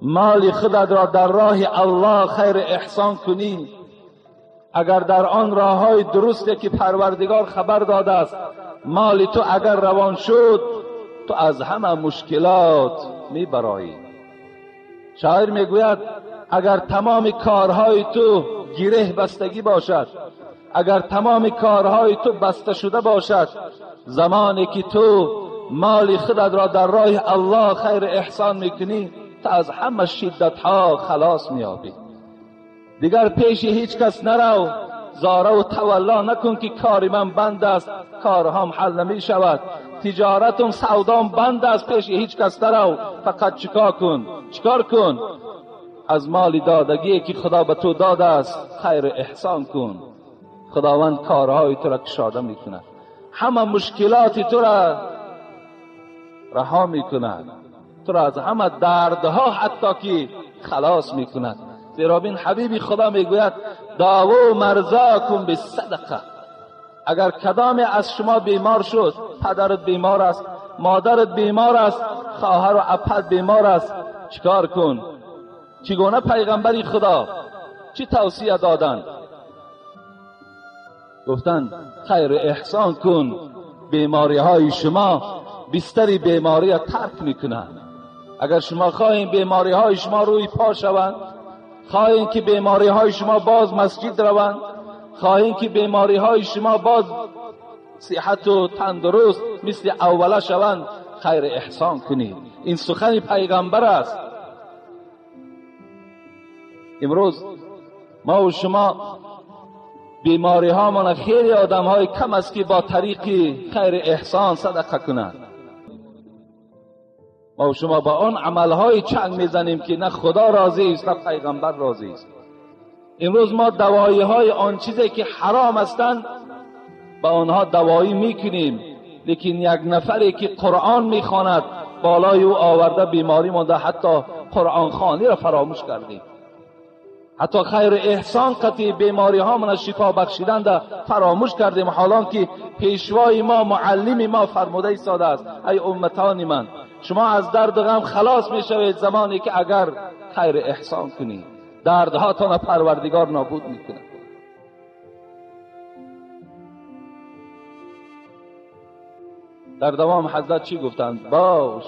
مال خودت را در راه الله خیر احسان کنی، اگر در آن راههای درستی که پروردگار خبر داده است مال تو اگر روان شد، تو از همه مشکلات میبرایی. شاعر میگوید اگر تمام کارهای تو گره بستگی باشد، اگر تمام کارهای تو بسته شده باشد، زمانی که تو مال خودت را در راه الله خیر احسان میکنی، تو از همه شدتها خلاص میابی. دیگر پیش هیچ کس نرو، زاره و تولا نکن که کار من بند است، کارهام حل نمی شود، تجارتم سودام بند است، پیش هیچ کس نرو. فقط چیکار کن؟ چیکار کن؟ از مال دادگی که خدا به تو داده است خیر احسان کن. خداوند کارهای تو را کشاده میکند، همه مشکلات تو را رها میکند، تو را از همه دردها حتی که خلاص میکند. زیرا بین حبیبی خدا میگوید داوو مرضاکم بالصدقه. اگر کدام از شما بیمار شد، پدرت بیمار است، مادرت بیمار است، خواهر و اپت بیمار است، چیکار کن؟ چگونه پیغمبری خدا چی توصیه دادند؟ گفتند خیر احسان کن، بیماری های شما بستر بیماری را ترک میکنند. اگر شما خواهید بیماری های شما روی پا شوند، خواهید که بیماری های شما باز مسجد روند، خواهید که بیماری های شما باز صحت و تندرست مثل اوله شوند، خیر احسان کنید. این سخن پیغمبر است. امروز ما و شما بیماری ها من خیلی آدم های کم است که با طریق خیر احسان صدقه کنند. ما و شما با آن عمل های چنگ میزنیم که نه خدا راضی است نه پیغمبر راضی است. امروز ما دوایی های آن چیزی که حرام هستند با آنها دوایی میکنیم، لیکن یک نفری که قرآن میخواند بالای او آورده بیماری مانده، حتی قرآن خوانی را فراموش کردیم، حتی خیر احسان قطعی بیماری ها من شفا بخشیدن را فراموش کردیم، حالان که پیشوای ما معلم ما فرموده ایستاده است ای امتان من، شما از درد غم خلاص میشوید زمانی که اگر خیر احسان کنید، دردهاتان پروردگار نابود میکنه. در دوام حضرت چی گفتند؟ باش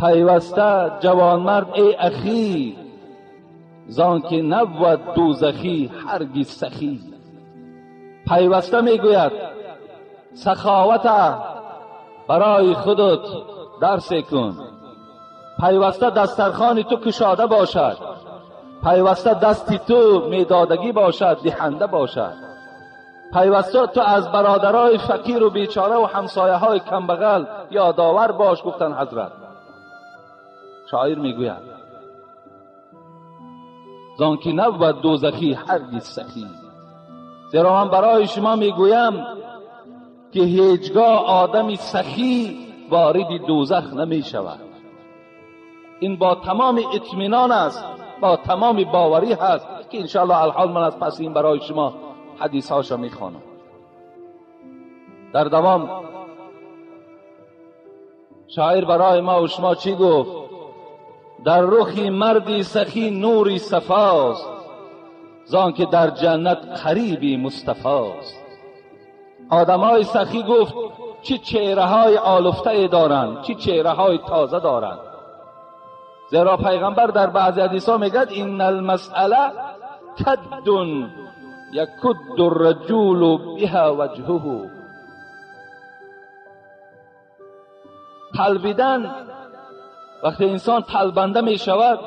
پیوسته جوانمرد ای اخی، زان که نبود دوزخی هرگز سخی. پیوسته میگوید سخاوت برای خودت درس کن، پیوسته دسترخوان تو کشاده باشد، پیوسته دستی تو میدادگی باشد، دهنده باشد، پیوسته تو از برادرای فقیر و بیچاره و همسایه های کمبغل یادآور باش. گفتن حضرت شاعر میگوید زان که نبود دوزخی هرگز سخی. زیرا من برای شما میگویم که هیچگاه آدم سخی وارد دوزخ نمی شود. این با تمام اطمینان است، با تمام باوری هست که انشاءالله الحال من از پس این برای شما حدیث هاشو میخوانم. در دوام شاعر برای ما و شما چی گفت؟ در رخ مردی سخی نوری صفاست، زان که در جنت قریبی مصطفاست. آدمای سخی گفت چه چهره های آلفته دارند، چه چهره های تازه دارند. زیرا پیغمبر در بعضی حدیث ها میگد ان المسئله کد یکد الرجل بها وجهه. طلبیدن، وقتی انسان طلبنده می شود،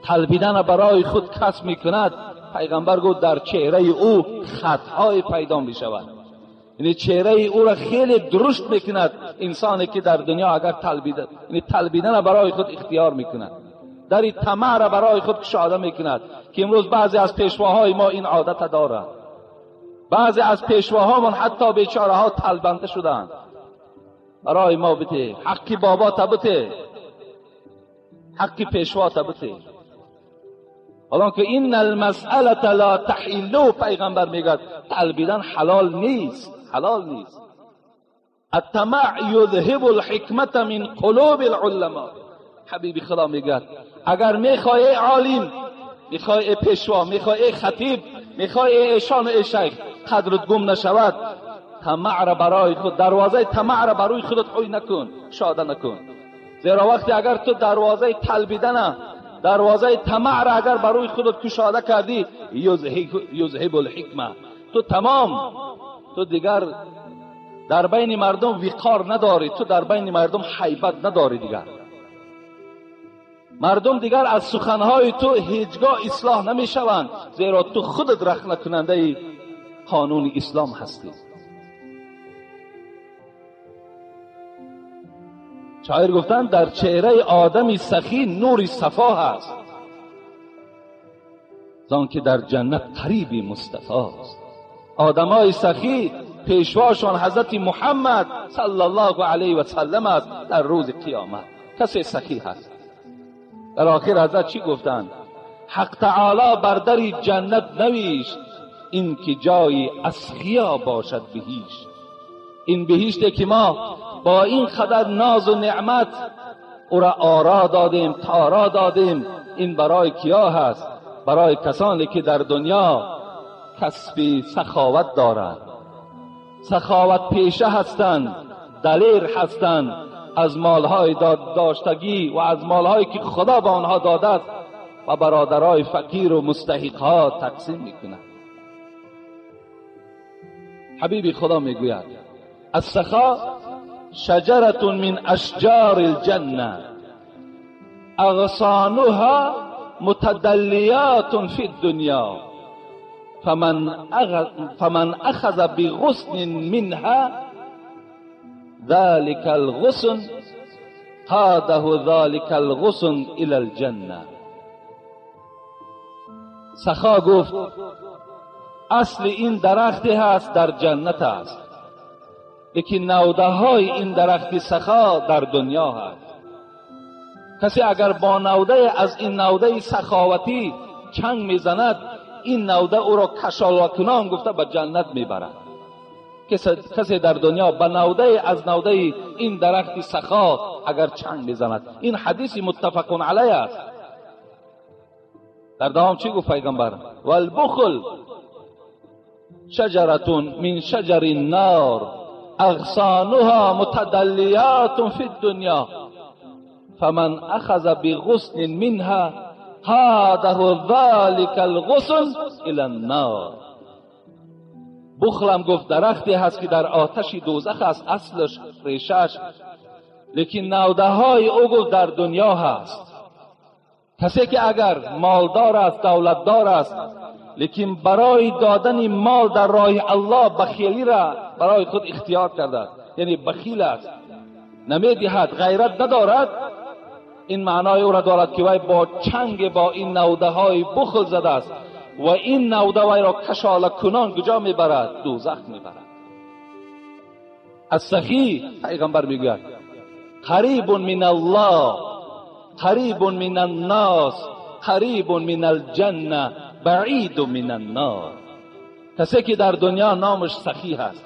طلبیدن برای خود کسب می کند، پیغمبر گفت در چهره او خطهای پیدا می شود. یعنی چهره او را خیلی درشت می کند انسانی که در دنیا اگر طلبیده، یعنی طلبیدن برای خود اختیار می کند، در این طمع را برای خود کشاده می کند که امروز بعضی از پیشواهای ما این عادت دارند. بعضی از پیشواهامون حتی بیچاره ها طلبنده شدند. برای ما بده، حقی بابا تا بده، حقی پیشوا تا بده. حالا که این المسئله لا تحل، پیغمبر میگه طلبیدن حلال نیست، حلال نیست. الطمع یذهب الحکمت من قلوب العلماء. حبیبی خدا میگه اگر میخوای عالم، میخوای پیشوا، میخوای خطیب، میخوای ایشان و ای شیخ قدرت گم نشود، طمع را برای خود، دروازه طمع را برای خودت خوی نکن، شاده نکن. زیرا وقتی اگر تو دروازه طلبیدن، دروازه طمع را اگر برای خودت کشاده کردی، یذهب الحکمه، تو تمام، تو دیگر در بین مردم وقار نداری، تو در بین مردم حیبت نداری. دیگر مردم دیگر از سخنهای تو هیچگاه اصلاح نمیشوند، زیرا تو خودت رخنه کننده قانون اسلام هستی. شاعر گفتند در چهره آدمی سخی نور صفا هست، زان که در جنت قریبی مصطفی است. آدمای سخی پیشواشان حضرت محمد صلی الله علیه و سلم است در روز قیامت. کسی سخی هست. در آخر حضرت چی گفتند؟ حق تعالی بر در جنت نویشت، این که جای اسخیا باشد بهشت. این بهشت که ما با این قدر ناز و نعمت او را آرا دادیم، تارا دادیم، این برای کیا هست؟ برای کسانی که در دنیا کسب سخاوت دارند، سخاوت پیشه هستند، دلیر هستند، از مالهای داشتگی و از مالهایی که خدا به آنها داده است و برادرای فقیر و مستحقها تقسیم میکنند. حبیبی خدا میگوید السخا شجرة من اشجار الجنة اغصانها متدلیات فی الدنیا فمن اخذ بغصن منها ذلك الغصن قاده ذلك الغصن الى الجنة. سخا گفت اصل این درختی هست در جنت است، لیکن نوده های این درخت سخا در دنیا هست. کسی اگر با نوده از این نوده سخاوتی چنگ میزند، این نوده او را کشاله کنان گفته به جنت میبرد. کسی در دنیا به نوده از نوده این درخت سخا اگر چنگ میزند، این حدیث متفق علیه است. در دوام چی گفت پیغمبر؟ والبخل شجرة من شجر النار اغصانها متدلیات فی الدنیا فمن اخذ بغصن منها قاده ذلك الغصن الى النار. بخلم گفت درختی هست که در آتش دوزخ است، اصلش ریشش، لیکن نوده های او گفت در دنیا هست. کسی که اگر مالدار است، دولتدار است، لیکن برای دادن مال در راه الله بخیلی را برای خود اختیار کرده است، یعنی بخیل است، نمیدهد، غیرت ندارد، این معنای او را دارد که وی با چنگ با این نوده های بخل زده است و این نوده وی را کشاله کنان کجا میبرد؟ دوزخ میبرد. السخی پیغمبر میگوید قریب من الله، قریب من الناس، قریب من الجنه، بعید من النار. کسی که در دنیا نامش سخی هست،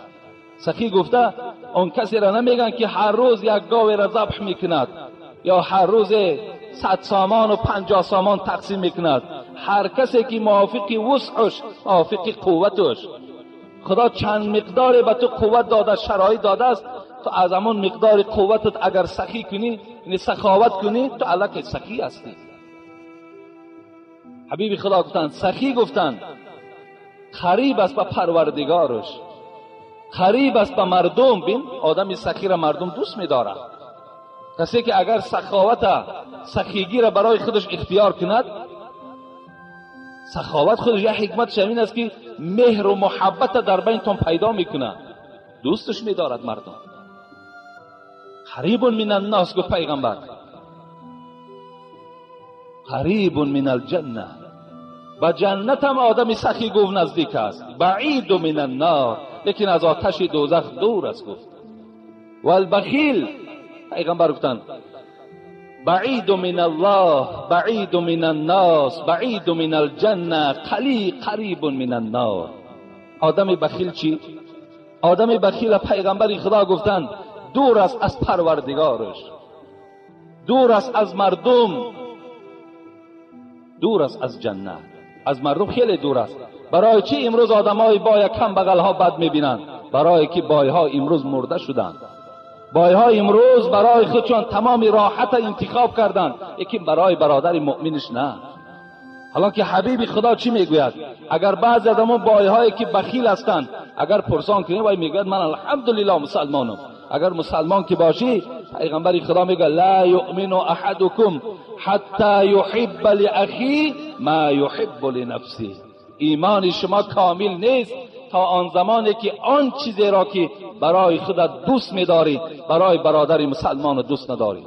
سخی گفته اون کسی را نمیگن که هر روز یک گاوی را ذبح میکند یا هر روز 100 سامان و 50 سامان تقسیم میکند. هر کسی که موافق وسعش، موافق قوتش، خدا چند مقدار به تو قوت داده، شرایط داده است، تو از همون مقدار قوتت اگر سخی کنی، یعنی سخاوت کنی، تو الکی سخی هستی. حبیب خدا گفتند سخی، گفتند قریب است به پروردگارش، قریب است به مردم. بین آدم سخی را مردم دوست می‌دارند. کسی که اگر سخاوت، سخیگی را برای خودش اختیار کند، سخاوت خودش یک حکمتش همین است که مهر و محبت در بینتون پیدا میکنه، دوستش میدارد مردم. قریب من الناس گفت پیغمبر، قریب من الجنه، به جنت هم آدم سخی گفت نزدیک است، بعید من النار، لیکن از آتش دوزخ دور است گفت. والبخیل پیغمبر گفتند بعید من الله، بعید من الناس، بعید من الجنه، قریب من النار. آدم بخیل چی؟ آدم بخیل پیغمبر خدا گفتند دور است از پروردگارش، دور است از مردم، دور است از جنت. از مردم خیلی دور است. برای چی امروز آدمای بای کم بغل ها بد میبینند؟ برای که بای ها امروز مرده شدند. بای ها امروز برای خودشان تمام راحت انتخاب کردند، یکی برای برادر مؤمنش نه. حالا که حبیب خدا چی میگوید؟ اگر بعضی آدما بای هایی که بخیل هستند اگر پرسان کنی وای میگوید من الحمدلله مسلمانم. اگر مسلمان که باشی، پیغمبر خدا میگه لا یؤمن احدکم حتی یحب لاخی ما یحب لنفسه. ایمان شما کامل نیست تا آن زمانی که آن چیزی را که برای خودت دوست می‌داری برای برادر مسلمان دوست نداری.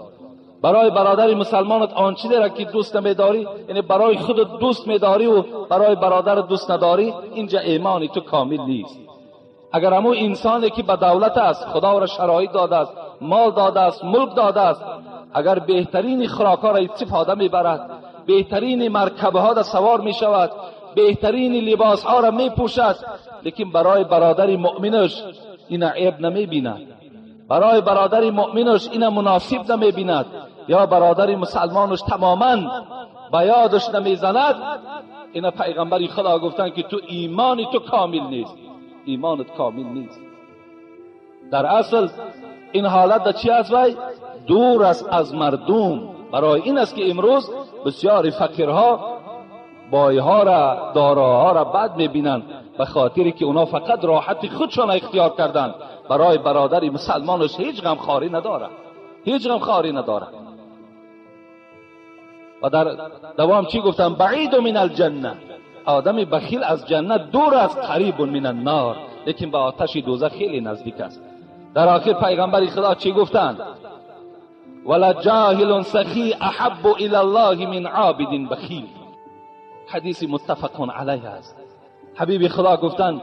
برای برادر مسلمانت آن چیزی را که دوست نمی‌داری، یعنی برای خودت دوست می‌داری و برای برادر دوست نداری، اینجا ایمان تو کامل نیست. اگر همون انسانی که به دولت است، خدا را شرایط داده است، مال داده است، ملک داده است، اگر بهترین خوراک‌ها را استفاده می‌برد، بهترین مرکب‌ها را سوار می‌شود، بهترین لباس‌ها را می‌پوشد، لیکن برای برادر مؤمنش این عیب نمی‌بیند، برای برادر مؤمنش این مناسب نمی‌بیند، یا برادر مسلمانش تماماً به یادش نمیزند، این پیغمبر خدا گفتن که تو ایمانی تو کامل نیست، ایمانت کامل نیست. در اصل این حالت در چی است؟ وی دور است از مردم. برای این است که امروز بسیاری فقیرها بایها را، داراها را بد میبینند، به خاطری که اونا فقط راحت خودشان اختیار کردند، برای برادر مسلمانش هیچ غمخواری ندارد، هیچ غمخواری ندارد. و در دوام چی گفتم؟ بعید من الجنه. آدم بخیل از جنت دور است، قریب من النار، لیکن به آتش دوزخ خیلی نزدیک است. در آخر پیغمبر خدا چی گفتند؟ ولا جاهل سخی احب الی الله من عابد بخیل. حدیث متفق علیه است. حبیب خدا گفتند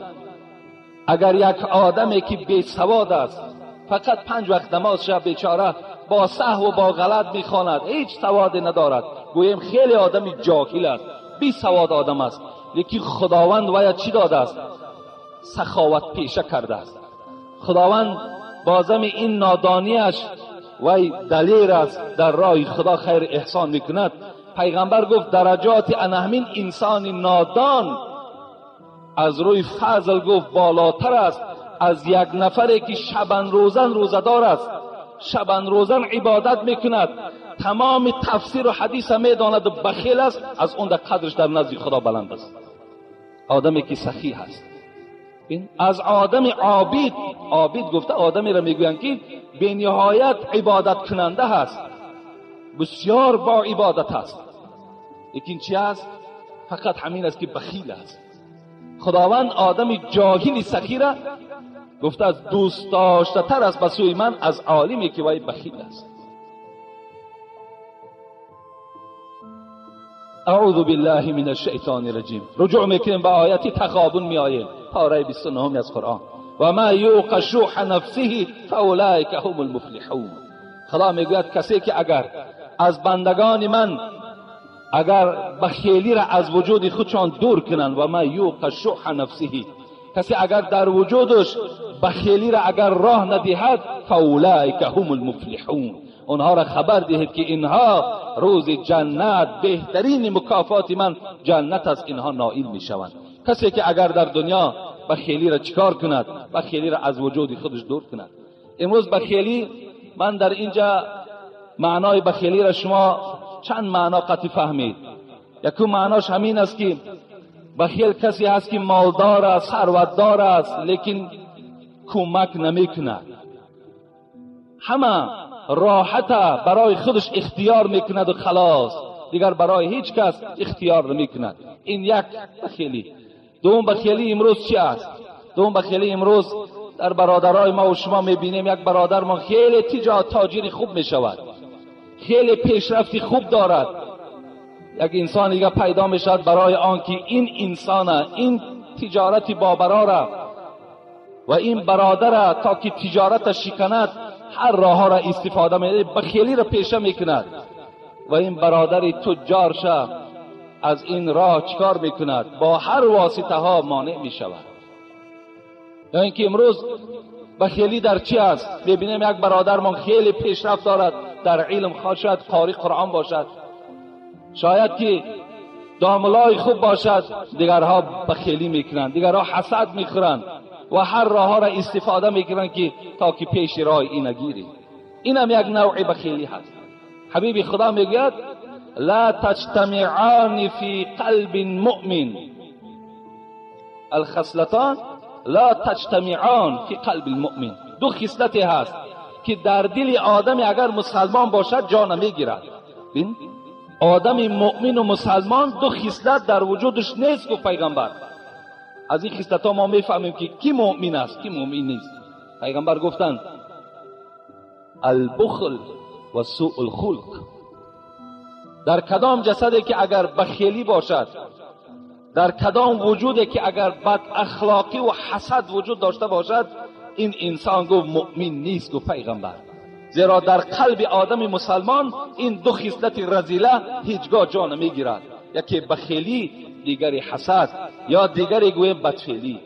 اگر یک آدمی که بی سواد است، فقط 5 وقت نماز شب بیچاره با سهو و با غلط میخواند، هیچ سواد ندارد، گوییم خیلی آدمی جاهل است، بی سواد آدم است، یکی خداوند ویا چی داده است؟ سخاوت پیشه کرده است. خداوند بازم این نادانیش وی دلیر است، در راه خدا خیر احسان میکند. پیغمبر گفت درجات انهمین انسان نادان از روی فضل گفت بالاتر است از یک نفری که شبان روزن روزدار است، شبان روزن عبادت میکند، تمام تفسیر و حدیث میداند و بخیل است، از اون در قدرش در نزد خدا بلند است. آدمی که سخی هست. از آدم عابد، عابد گفته آدمی را میگویند که به نهایت عبادت کننده هست، بسیار با عبادت است، لیکن چی است؟ فقط همین است که بخیل است. خداوند آدم جاهل سخی را گفته از دوست داشته تر است به سوی من از عالمی که وی بخیل است. اعوذ بالله من الشیطان الرجیم. رجوع میکنیم به آیت تغابن میآییم، پاره 29 از قرآن. و ما یوق شح نفسه فاولئک هم المفلحون. خدا میگوید کسی که اگر از بندگان من اگر بخیلی را از وجود خودشان دور کنند، و ما یوق شح نفسه، کسی اگر در وجودش بخیلی را اگر راه ندهد، فاولئک هم المفلحون، اونها را خبر دهید که اینها روز جنت بهترین مکافات من جنت است، اینها نائل میشوند. کسی که اگر در دنیا بخیلی را چیکار کند؟ بخیلی را از وجود خودش دور کند. امروز بخیلی، من در اینجا معنای بخیلی را شما چند معنا قطعی فهمید. یکم معناش همین است که بخیل کسی هست که مالدار است، ثروتدار است، لیکن کمک نمیکند، همه راحت برای خودش اختیار میکند و خلاص، دیگر برای هیچ کس اختیار نمیکند. این یک بخیلی. دوم بخیلی امروز چی است؟ دوم بخیلی امروز در برادرای ما و شما میبینیم، یک برادر ما خیلی تاجر خوب میشود، خیلی پیشرفتی خوب دارد، یک انسان دیگه پیدا میشود برای آنکه این انسان این تجارت بابرا و این برادر تا که تجارت شکند هر راه را استفاده میکنه، بخیلی را پیشه میکند. و این برادر تجار شه از این راه چکار میکند؟ با هر واسطه ها مانع میشود. یا اینکه امروز بخیلی در چی است؟ میبینیم یک برادرمان خیلی پیشرفت دارد در علم، شاید قاری قرآن باشد، شاید که داملای خوب باشد، دیگرها بخیلی میکنند، دیگرها حسد میخورند و هر راه ها را استفاده میکنند که تا که پیش راه این نگیری. این هم یک نوع بخیلی هست. حبیب خدا میگوید لا تجتمعان فی قلب مؤمن، الخصلتان لا تجتمعان فی قلب المؤمن. دو خصلتی هست که در دل آدمی اگر مسلمان باشد جا نمیگیرد. ببین آدم مؤمن و مسلمان دو خصلت در وجودش نیست، گفت پیغمبر. از این خصلت ها ما میفهمیم که کی مؤمن است کی مؤمن نیست. پیغمبر گفتند البخل و سوء الخلق. در کدام جسدی که اگر بخیلی باشد، در کدام وجودی که اگر بد اخلاقی و حسد وجود داشته باشد، این انسان گفت مؤمن نیست، گفت پیغمبر. زیرا در قلب آدم مسلمان این دو خصلت رذیله هیچگاه جا نمیگیرد، یکی بخیلی، دیگری حسد، یا دیگری گویم بدفعلی.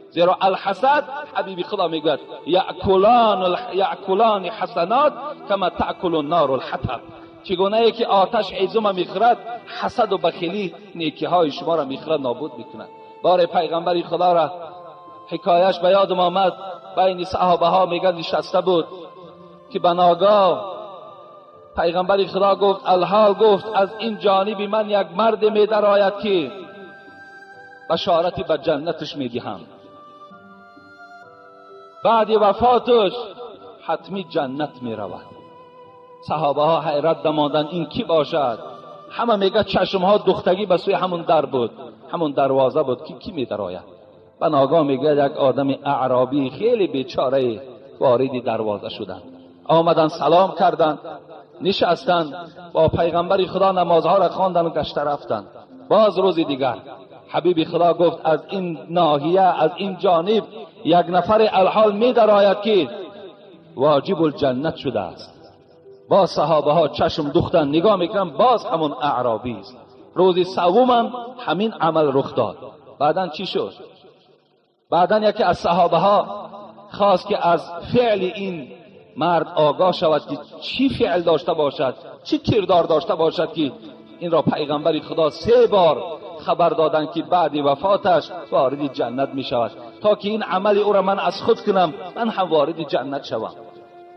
زیرا الحسد، حبیب خدا میگوید یأکلان حسنات کما تأکل النار الحطب. چگونه ای که آتش هیزم میخورد، حسد و بخیلی نیکی های شما را میخورد، نابود میکند. بار پیغمبر خدا را حکایش به یادم آمد، بین صحابه ها میگن نشسته بود که بناگاه پیغمبر خدا گفت الحال، گفت از این جانب من یک مرد میدرآید که بشارتی به جنتش میدهم، بعد وفاتش حتمی جنت میرود. صحابه ها حیرت دماندن این کی باشد؟ همه میگه چشم ها دوختگی به سوی همون در بود، همون دروازه بود که کی میدرآید. بناگاه میگه یک آدم اعرابی خیلی بیچاره وارد دروازه شدند، آمدن سلام کردند، نشستند، با پیغمبر خدا نمازها را خواندند و گشته رفتند. باز روز دیگر حبیب خدا گفت از این ناحیه، از این جانب یک نفر الحال می درآید که واجب الجنت شده است. باز صحابه ها چشم دوختن، نگاه میکنن، باز همون اعرابی است. روز سوم همین عمل رخ داد. بعدن چی شد؟ بعدن یکی از صحابه ها خواست که از فعل این مرد آگاه شود که چی فعل داشته باشد، چی کردار داشته باشد که این را پیغمبر خدا 3 بار خبر دادن که بعد وفاتش وارد جنت می شود، تا که این عمل او را من از خود کنم، من هم وارد جنت شوم.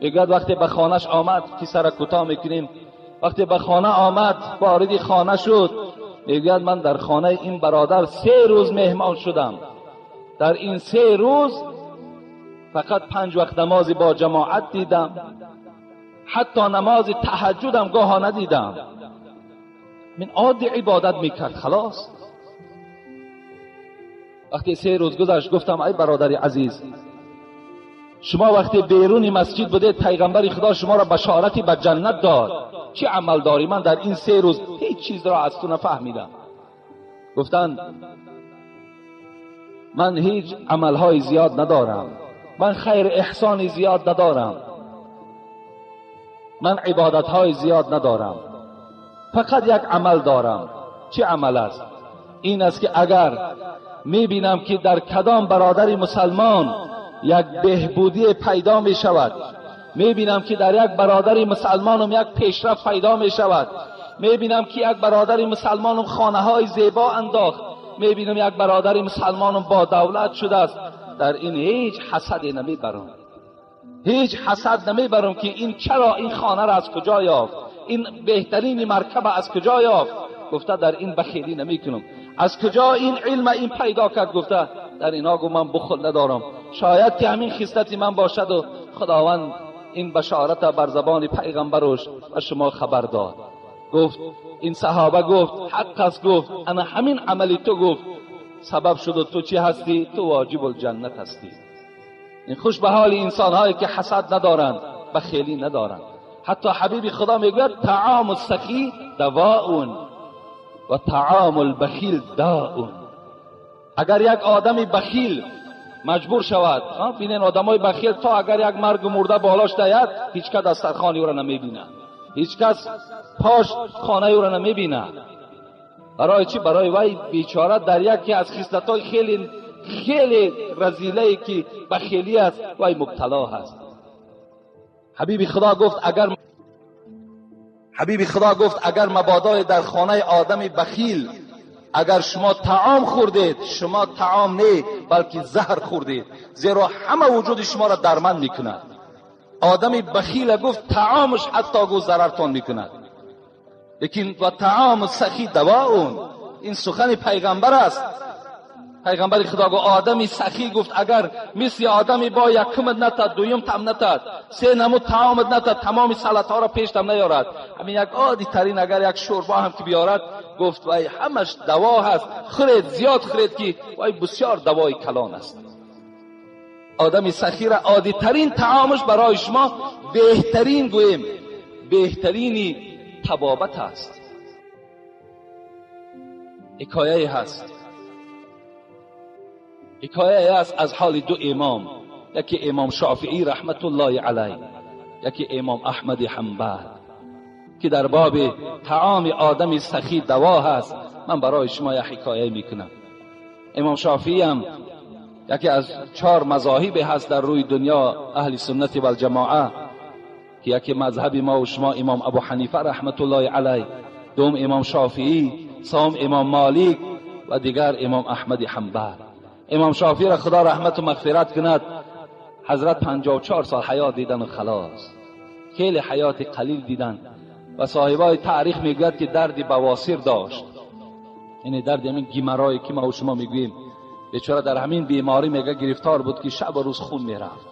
میگوید وقتی به خانهش آمد که سر کوتاه میکنیم، وقتی به خانه آمد وارد خانه شد، میگوید من در خانه این برادر 3 روز مهمان شدم. در این 3 روز فقط 5 وقت نماز با جماعت دیدم، حتی نماز تهجدم گاه ندیدم. من عادی عبادت میکرد، خلاص. وقتی 3 روز گذشت گفتم ای برادر عزیز، شما وقتی بیرون مسجد بودید پیغمبر خدا شما را بشارتی به جنت داد، چه عمل داری؟ من در این 3 روز هیچ چیز را از تو نفهمیدم. گفتند من هیچ عملهای زیاد ندارم، من خیر احسان زیاد ندارم، من عبادتهای زیاد ندارم، فقط یک عمل دارم. چه عمل است؟ این است که اگر میبینم که در کدام برادر مسلمان یک بهبودی پیدا می شود، میبینم که در یک برادر مسلمانم یک پیشرفت پیدا می شود، میبینم که یک برادر مسلمانم خانه های زیبا انداخت، میبینم یک برادر مسلمانم با دولت شده است، در این هیچ حسدی نمیبرم، هیچ حسد نمیبرم که این چرا این خانه را از کجا یافت، این بهترین مرکب از کجا یافت. گفته در این بخیلی نمیکنم. از کجا این علم این پیدا کرد؟ گفته در اینا گو من بخل ندارم، شاید که همین خصلت من باشد و خداوند این بشارت بر زبان پیغمبرش و شما خبر داد. گفت این صحابه گفت حق است، گفت انا همین عملی تو گفت سبب شد و تو چی هستی؟ تو واجب الجنت هستی. این خوش به حال انسان هایی که حسد ندارند، بخیلی ندارند. حتی حبیب خدا میگوید طعام السخی دواء و طعام البخیل داء. اگر یک آدم بخیل مجبور شود، بینین آدمای بخیل تا اگر یک مرگ مرده بالاش دهد هیچ کس دسترخوان او را نمیبینه، هیچ کس پاش خانه او را نمیبیند. برای چی؟ برای وی بیچاره در یکی از خصلت‌های خیلی خیلی رذیله‌ای که بخیلی است وی مبتلا هست. حبیب خدا گفت اگر مبادای در خانه آدم بخیل اگر شما طعام خوردید، شما طعام نه بلکه زهر خوردید، زیرا همه وجود شما را درمند میکند. آدم بخیل گفت طعامش حتی گفت ضررتان میکند، لیکن و طعام سخی دواء. این سخن پیغمبر است. پیغمبر خدا گفت آدمی سخی گفت اگر مثل آدمی با یکمت نتد، دویم تم نتد، سه نمود طعامت نتد، تمام سلطه را پیش تم نیارد، همین یک عادی ترین اگر یک شوربا هم که بیارد، گفت وای همش دوا هست، خرید زیاد خرید که وای بسیار دوای کلان است. آدم سخی را عادی ترین طعامش برای شما بهترین، گوییم بهترینی طبابت است. حکایه هست، حکایه است از حال دو امام، یکی امام شافعی رحمت الله علیه، یکی امام احمد حنبل، که در باب طعام آدم سخی دوا هست. من برای شما یک حکایه میکنم. امام شافعی هم یکی از 4 مذاهب هست در روی دنیا اهل سنت و الجماعه، که یکی مذهب ما و شما امام ابو حنیفه رحمت الله علیه، دوم امام شافعی، سوم امام مالک و دیگر امام احمد حنبل. امام شافعی را خدا رحمت و مغفرت کند، حضرت 54 سال حیات دیدن و خلاص، خیلی حیات قلیل دیدن. و صاحبای تاریخ میگوید که درد بواسیر داشت، یعنی درد همین گیمرایی که ما و شما میگوییم. بیچاره در همین بیماری میگه گرفتار بود که شب و روز خون میرفت.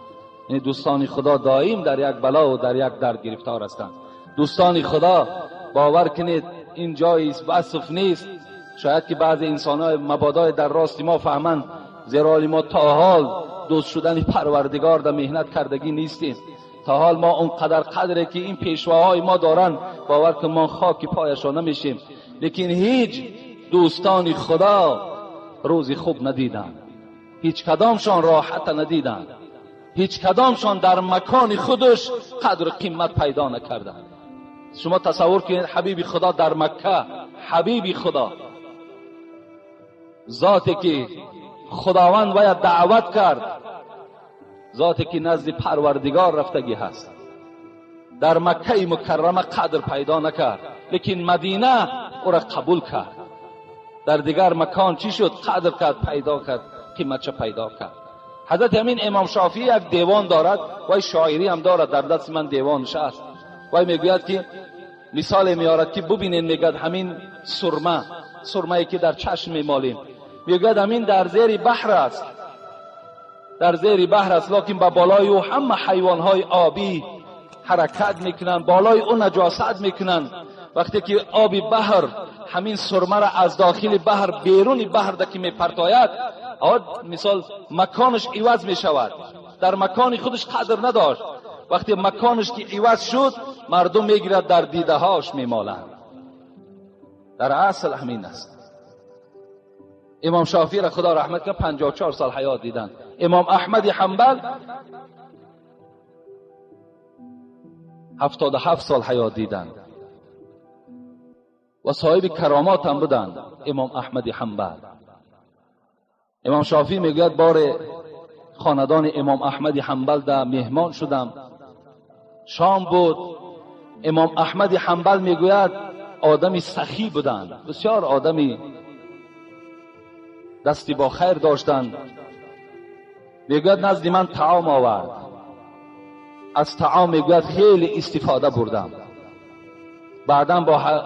یعنی دوستان خدا دائم در یک بلا و در یک درد گرفتار هستند. دوستان خدا باور کنید این جایی وصف نیست. شاید که بعض انسان‌های مبادای در راست ما فهمند، زیرا ما تا حال دوست شدن پروردگار در مهنت کردگی نیستیم. تا حال ما اونقدر قدره که این پیشواهای ما دارن، باور که ما خاک پایشان نمیشیم. لیکن هیچ دوستان خدا روزی خوب ندیدن، هیچ کدامشان راحت ندیدن، هیچ کدامشان در مکان خودش قدر قیمت پیدا نکردن. شما تصور کنید حبیب خدا در مکه، حبیب خدا، ذاتی که خداوند باید دعوت کرد، ذاتی که نزد پروردگار رفتگی هست، در مکه مکرمه قدر پیدا نکرد، لیکن مدینه او را قبول کرد. در دیگر مکان چی شد؟ قدر کرد، پیدا کرد، قیمتش پیدا کرد. حضرت همین امام شافعی یک دیوان دارد و شاعری هم دارد، در دست من دیوانش است. و میگوید که مثال میارد که ببینید، میگد همین سرمه، سرمه که در چشم میمالیم، میگوید همین در زیر بحر است، در زیر بحر است، لیکن به بالای او همه حیوانهای آبی حرکت میکنن، بالای او نجاست میکنن. وقتی که آب بحر همین سرمه را از داخل بحر بیرون بحر ده که میپرتاید، مثال مکانش عوض میشود، در مکان خودش قدر نداشت. وقتی مکانش که عوض شد، مردم میگیرد در دیده هاش میمالند. در اصل همین است. امام شافعی را خدا رحمت کنه 54 سال حیات دیدن. امام احمد حنبل 77 سال حیات دیدن و صاحب کرامات هم بودند. امام احمد حنبل. امام شافعی میگوید بار خاندان امام احمد حنبل در مهمان شدم، شام بود. امام احمد حنبل میگوید آدمی سخی بودند، بسیار آدمی دستی با خیر داشتند. میگوید نزد من طعام آورد، از طعام میگوید خیلی استفاده بردم. بعدا با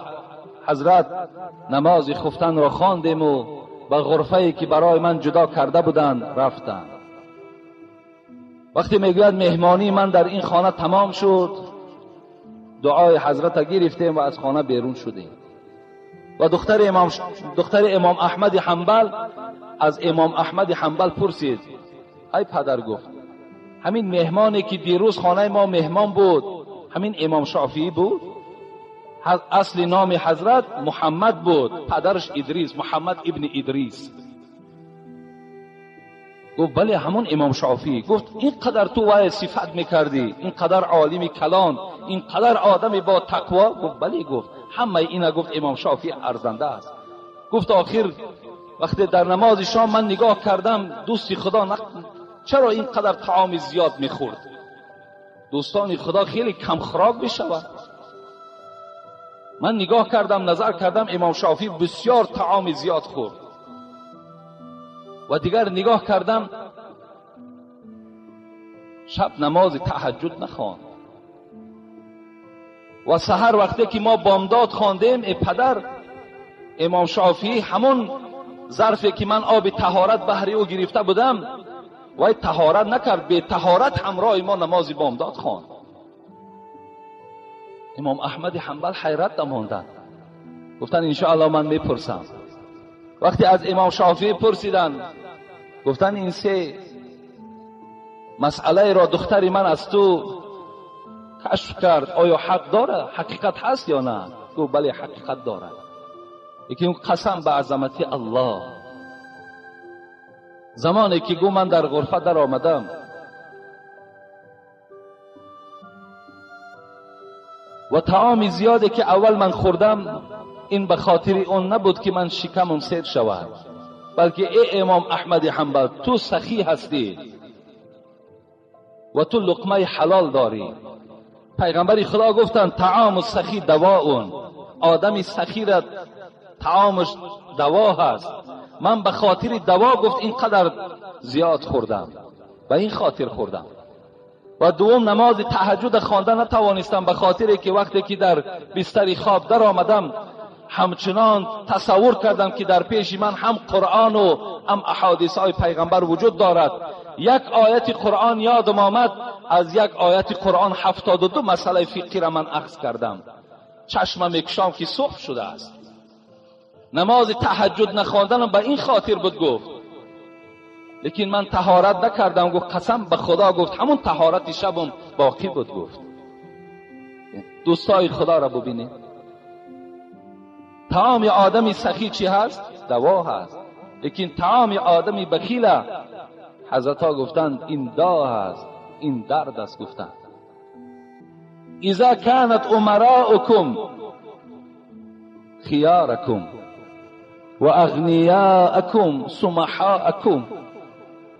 حضرت نماز خفتن را خواندیم و به غرفه‌ای که برای من جدا کرده بودند رفتم. وقتی میگوید مهمانی من در این خانه تمام شد، دعای حضرت گرفتیم و از خانه بیرون شدیم. و دختر امام احمد حنبل از امام احمد حنبل پرسید، ای پدر، گفت همین مهمانی که دیروز خانه ما مهمان بود، همین امام شافعی بود؟ اصل نام حضرت محمد بود، پدرش ادریس، محمد ابن ادریس. گفت بله همون امام شافعی. گفت اینقدر تو وای صفت میکردی، اینقدر عالم کلان، اینقدر آدمی با تقوا؟ گفت بله. گفت همه اینا گفت امام شافعی ارزنده است. گفت آخر وقتی در نماز شام من نگاه کردم دوستی خدا چرا اینقدر طعام زیاد میخورد؟ دوستان خدا خیلی کم خوراک میشود. من نگاه کردم، نظر کردم، امام شافعی بسیار طعام زیاد خورد. و دیگر نگاه کردم شب نماز تهجد نخواند و سحر وقتی که ما بامداد خواندیم، ای پدر امام شافعی همون ظرفی که من آب طهارت بهر او گرفته بودم وای طهارت نکرد، به طهارت همراه ما نماز بامداد خواند. امام احمد حنبل حیرت ماندند، گفتن انشاءالله من میپرسم. وقتی از امام شافعی پرسیدن، گفتن این سه مسئله را دختری من از تو کشف کرد، آیا حق داره؟ حقیقت هست یا نه؟ گفت بله حقیقت داره. یکی اون قسم به عظمت الله، زمانی که گو من در غرفه در آمدم و طعام زیادی که اول من خوردم، این به خاطر اون نبود که من شکمم سیر شود، بلکه ای امام احمد حنبل تو سخی هستی و تو لقمه حلال داری. پیغمبر خدا گفتن طعام سخی دواء، آدم سخی را طعامش دوا هست. من به خاطر دوا گفت اینقدر زیاد خوردم، به این خاطر خوردم. و دوم نماز تهجد خواندن نتوانستم، به خاطر که وقتی که در بستر خواب در آمدم همچنان تصور کردم که در پیش من هم قرآن و هم احادیث های پیغمبر وجود دارد. یک آیت قرآن یادم آمد، از یک آیت قرآن 72 مسئله فقهی را من اخذ کردم. چشمم میکشام که صبح شده است. نماز تهجد نخواندنم به این خاطر بود گفت، لیکن من طهارت نکردم. گفت قسم به خدا، گفت همون طهارت شبم باقی بود. گفت دوستای خدا را ببینید، طعام آدمی سخی چی هست؟ دوا هست. لیکن طعام آدمی بخیله، حضرت ها گفتند این دا هست، این درد است. گفتند اذا كانت امراؤكم خياركم واغنياءكم سمحاءكم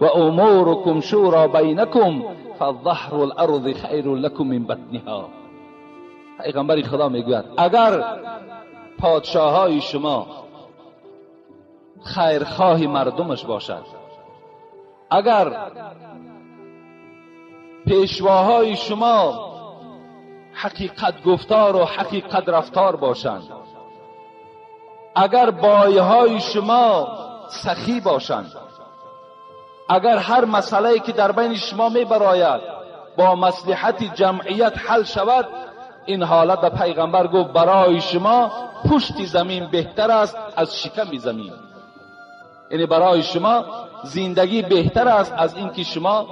واموركم شورى بينكم فظهر الارض خير لكم من بطنها. پیغمبر خدا میگوید اگر پادشاههای شما خیرخواه مردمش باشد، اگر پیشواهای شما حقیقت گفتار و حقیقت رفتار باشند، اگر بایهای شما سخی باشند، اگر هر مسئله‌ای که در بین شما میبراید با مصلحت جمعیت حل شود، این حالت به پیغمبر گفت برای شما پشت زمین بهتر است از شکم زمین. یعنی برای شما زندگی بهتر است از اینکه شما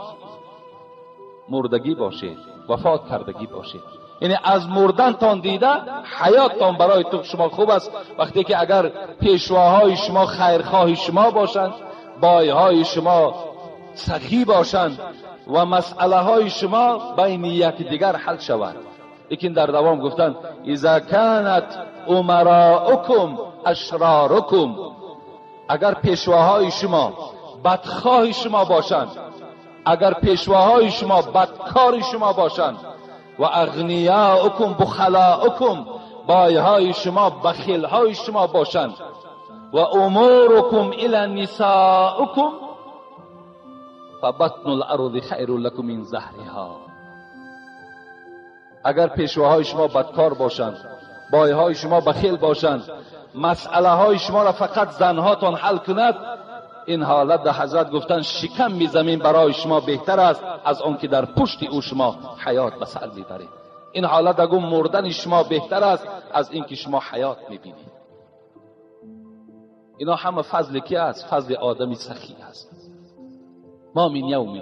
مردگی باشید، وفات کردگی باشید. یعنی از مردن تان دیده حیاتتان برای تو شما خوب است. وقتی که اگر پیشواهای شما خیرخواه شما باشند، بایهای شما سخی باشند و مسئله های شما بین یکدیگر حل شود. لیکن در دوام گفتند اذا كانت امراؤكم اشراركم، اگر پیشواهای شما بدخواه شما باشند، اگر پیشواهای شما بدکار شما باشند، و اغنیاؤکم بخلاؤکم، بایهای شما بخیلهای شما باشند، و امورکم الی نساؤکم فبطن الارض خیر لکم من ظهرها. اگر پیشواهای شما بدکار باشند، بایهای شما بخیل باشند، مسئله های شما را فقط زنهاتان حل کند، این حالت در حضرت گفتن شکم می زمین برای شما بهتر است از آن که در پشت او شما حیات به سر میبرید. این حالت اگه مردن شما بهتر است از اینکه شما حیات میبینید. اینا همه فضل کی است؟ فضل آدمی سخی است. ما من یوم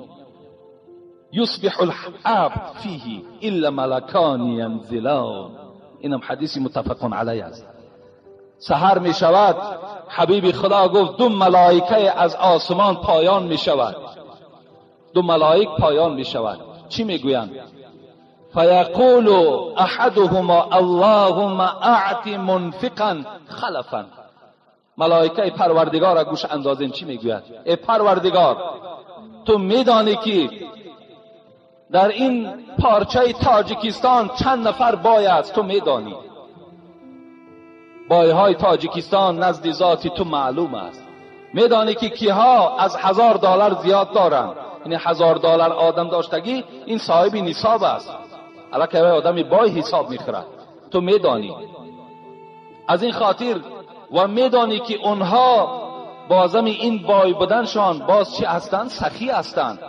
یصبح العبد فیه الا ملکان ینزلان. اینم حدیث متفق علیه است. سحر می شود، حبیب خدا گفت دو ملائکه از آسمان پایان می شود، دو ملائک پایان می شود. چی می گویند؟ فیقول احدهما اللهم اعط منفقا خلفا. ملائکه پروردگار را گوش اندازیم چی میگوید؟ ای پروردگار، تو میدانی که در این پارچه تاجیکستان چند نفر بای است، تو میدانی. بایهای تاجیکستان نزد ذاتی تو معلوم است. میدانی که کیها از $1000 زیاد دارند. یعنی $1000 آدم داشتگی این صاحب نصاب است، الکه آدمی بای حساب میخورد. تو میدانی. از این خاطر و میدانی که اونها بازم این بای بودنشان باز چی هستند؟ سخی هستند.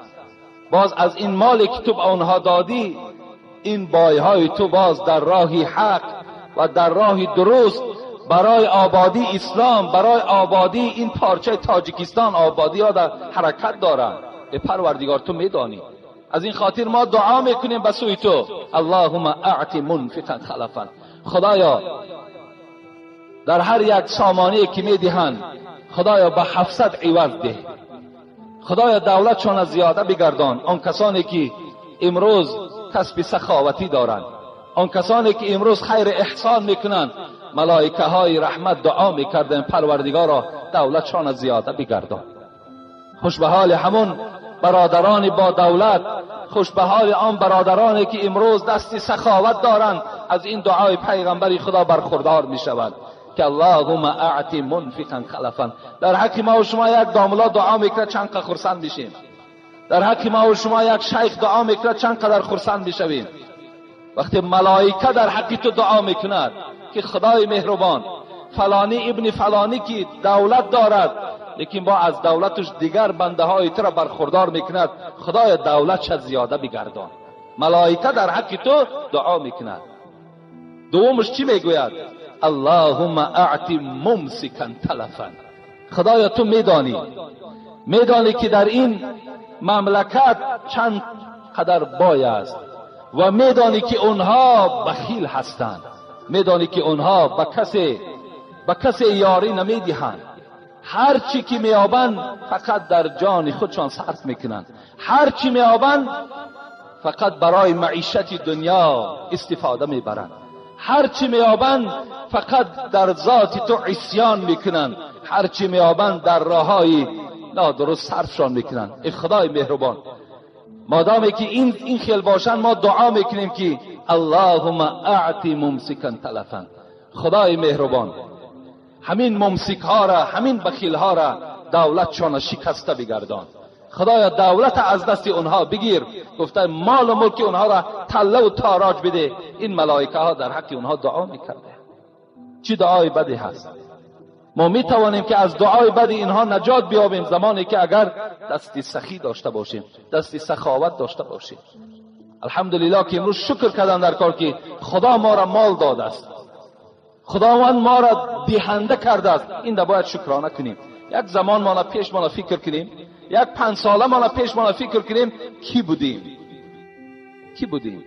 باز از این مالی که تو به آنها دادی، این بایهای تو باز در راه حق و در راه درست برای آبادی اسلام، برای آبادی این پارچه تاجیکستان، آبادی ها در حرکت دارند. ای پروردگار تو میدانی. از این خاطر ما دعا میکنیم به سوی تو، اللهم اعط منفقا خلفا. خدایا در هر یک سامانه که میدهند، خدایا به 700 عوض ده. خدایا دولتشان از زیاده بگردان. آن کسانی که امروز کسب سخاوتی دارند، آن کسانی که امروز خیر احسان میکنند، ملائکه های رحمت دعا میکردن پروردگارا دولتشان از زیاده بگردان. خوش به حال همون برادران با دولت، خوش به حال آن برادرانی که امروز دست سخاوت دارند، از این دعای پیغمبر خدا برخوردار میشوند که اللهم اعط منفقا خلفا. در حق ما و شما یک داملا دعا میکنه چند قدر خرسند میشیم. در حق ما و شما یک شیخ دعا میکنه چند قدر خرسند میشویم. وقتی ملائکه در حق تو دعا میکند که خدای مهربان، فلانی ابن فلانی که دولت دارد لیکن با از دولتش دیگر بنده های تو را برخوردار میکند، خدای دولتش زیاده بگردان. ملائکه در حق تو دعا میکند. دومش چی میگوید؟ اللهم اعط ممسکا تلفا. خدایا تو میدانی که در این مملکت چند قدر بای است و میدانی که اونها بخیل هستند، میدانی که اونها به کسی یاری نمیدهند. هر چی که میابند فقط در جان خودشان صرف میکنند، هر چی میابند فقط برای معیشت دنیا استفاده میبرند، هر چی میابند فقط در ذات تو عصیان میکنند، هر چی میابند در راههای نادرست صرفشان میکنند. ای خدای مهربان، مادامی که این خیل باشند ما دعا میکنیم که اللهم اعط ممسکا تلفا. خدای مهربان، همین ممسک ها را، همین بخیل ها را دولتشان شکسته بگردان. خدایا دولت از دست اونها بگیر، گفته مال و ملک اونها را تله و تاراج بده. این ملائکه ها در حق اونها دعا میکرده. چی دعای بدی هست. ما میتوانیم که از دعای بدی اینها نجات بیابیم زمانی که اگر دستی سخی داشته باشیم، دستی سخاوت داشته باشیم. الحمدلله که امروز شکر کردن در کار که خدا ما را مال داده است، خداوند ما را دهنده کرده است. این دا باید شکرانه کنیم. یک زمان ما پیش ما فکر کنیم، یک 5 ساله ما پیش ما فکر کنیم کی بودیم، کی بودیم.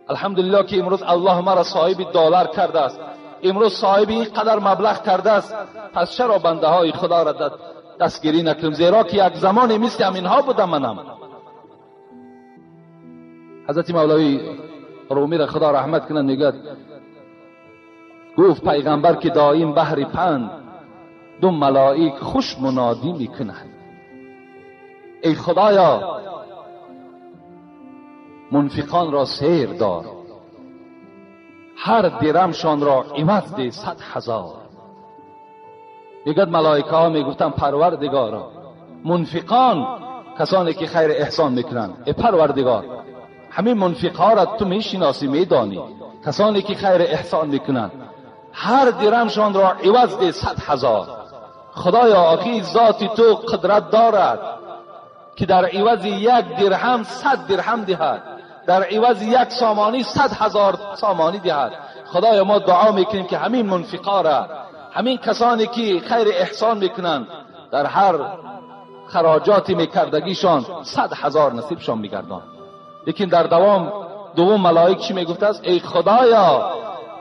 الحمدلله که امروز الله ما را صاحب دلار کرده است، امروز صاحب اینقدر مبلغ کرده است. پس چرا بنده های خدا را دستگیری نکنیم؟ زیرا که یک زمان مثل همینها بودم منم. حضرت مولوی رومی را خدا رحمت کنه میگه، گفت پیغمبر که دایم بحر پند، دو ملائک خوش منادی میکنند. ای خدایا منفقان را سیر دار، هر درمشان را عوض ده 100,000. میگد ملائکه ها میگفتن پروردگارا، منفقان کسانی که خیر احسان میکنند، ای پروردگار همین منفق ها را تو میشناسی، میدانی، کسانی که خیر احسان میکنند هر درمشان را عوض ده 100,000. خدایا آخی ذات تو قدرت دارد که در عوض 1 درهم 100 درهم دهد، در عوض 1 سامانی 100,000 سامانی دهد. خدایا ما دعا میکنیم که همین منفقا را، همین کسانی که خیر احسان میکنند، در هر خراجاتی میکردگیشان 100,000 نصیبشان میگردان. لیکن در دوام دوم ملائک چی میگفت است؟ ای خدایا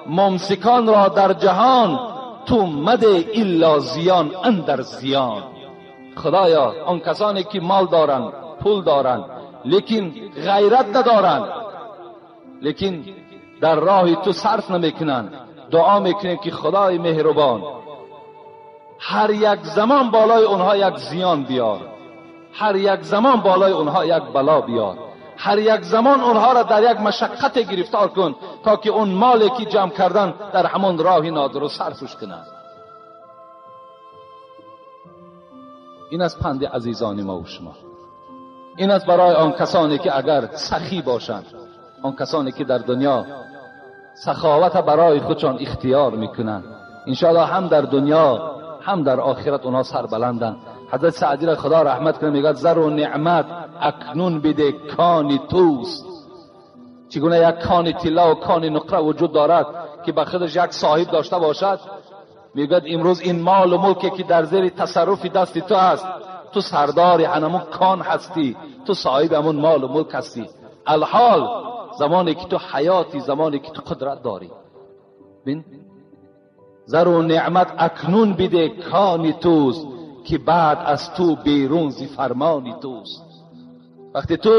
ممسکان را در جهان تو مده الا زیان اندر زیان. خدایا آن کسانی که مال دارند، پول دارند، لیکن غیرت ندارند، лекин дар роҳи ту сарф намекунанд. Дуо мекунем ки Худои меҳрубон ҳар як замон болои онҳо як зиён биёр, ҳар як замон болои онҳо як бало биёр, ҳар як замон онҳоро дар як машаққате гирифтор кун, то ки он моле ки ҷамъ кардан дар ҳамон роҳи нодуруст сарфш кунанд. Ин аз панди азизони мо ва шумо. Ин аст барои он касоне ки агар сахӣ бошанд, он касоне ки дар дунё саховат барои худшон ихтиёр мекунанд, иншоаллоҳ ҳам дар дунё ҳам дар охират онҳо сарбаланданд. ҳазрат Саъдӣ ро худо раҳмат кунад, мегӯяд зару неъмат акнун биде кони туст. Чигуна як кони тилло ва кони нуқра вуҷуд дорад ки ба худаш як соҳиб дошта бошад, мегӯяд имрӯз ин молу мулке ки дар зери тасарруфи дасти ту аст, ту сардори ҳамон кон ҳастӣ, ту соҳиби ҳамон молу мулк ҳастӣ. Алҳол замоне ки ту ҳаётӣ, замоне ки ту қудрат дорӣ. Бин, зару неъмат акнун биде кони туст, ки баъд аз ту берун зи фармони туст. Вақте ту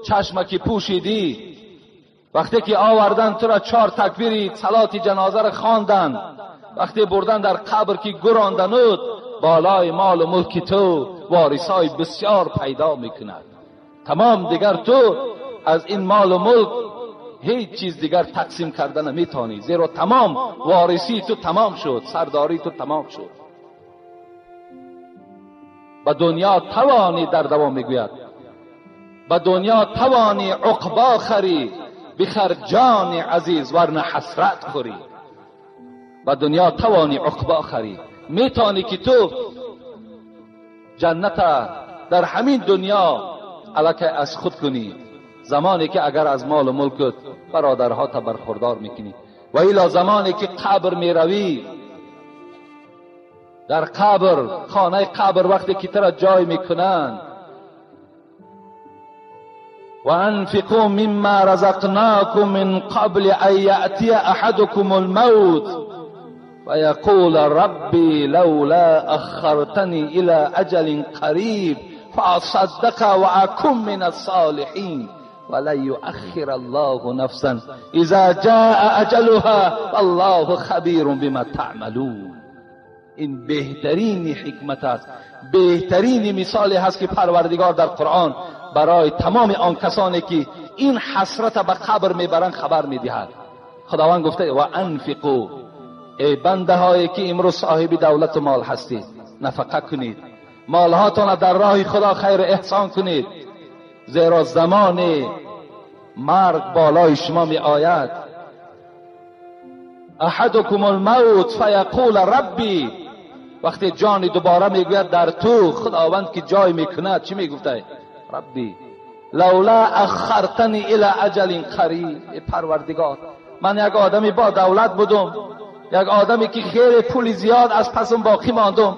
чашма ки пӯшидӣ, вақте ки овардан тура 4 такбири салоти ҷанозаро хондан, вақте бурдан дар қабр ки гурондануд, болои молу мулки ту ворисای бисёр пайдо мекунад. Тамом дигар ту аз ин молу мулк ҳеҷ чиз дигар тақсим карда наметавонӣ, зеро тамом ворисии ту тамом шуд, сардории ту тамом шуд. Ба дунё тавонӣ, дар давом мегӯяд, ба дунё тавонӣ уқбо харӣ, бихар ҷони азиз варна ҳасрат хӯрӣ. Ба дунё тавонӣ уқбо харӣ, метавонӣ ки ту ҷанната дар ҳамин дунё аллакай аз худ кунӣ, замоне ки агар аз молу мулкат бародарҳота бархурдор мекунӣ. Ва ило замоне ки қабр меравӣ, дар қабр, хонаи қабр вақте ки тура ҷой мекунанд, وأنفقوا مما رزقناكم من قبل أن يأتي أحدكم الموت فيقول ربي لولا أخرتني إلى أجل قريب فأصدق وأكن من الصالحين ولن يؤخر الله نفسا إذا جاء أجلها والله خبير بما تعملون. این بهترین حکمت است، بهترین مثالی هست که پروردگار در قرآن برای تمام آن کسانی که این حسرت به قبر میبرند خبر میدهد. خداوند گفته و انفقوا، ای بنده هایی که امروز صاحب دولت و مال هستید، نفقه کنید، مالهاتان در راه خدا خیر احسان کنید، زیرا زمان مرگ بالای شما می آید. احدکم الموت فیقول ربی، وقتی جان دوباره میگوید در تو خداوند که جای میکند چی میگفته؟ ربی لولا اخرتنی الی اجل قریب. ای پروردگار، من یک آدمی با دولت بودم، یک آدمی که خیر پول زیاد از پسم باقی ماندم،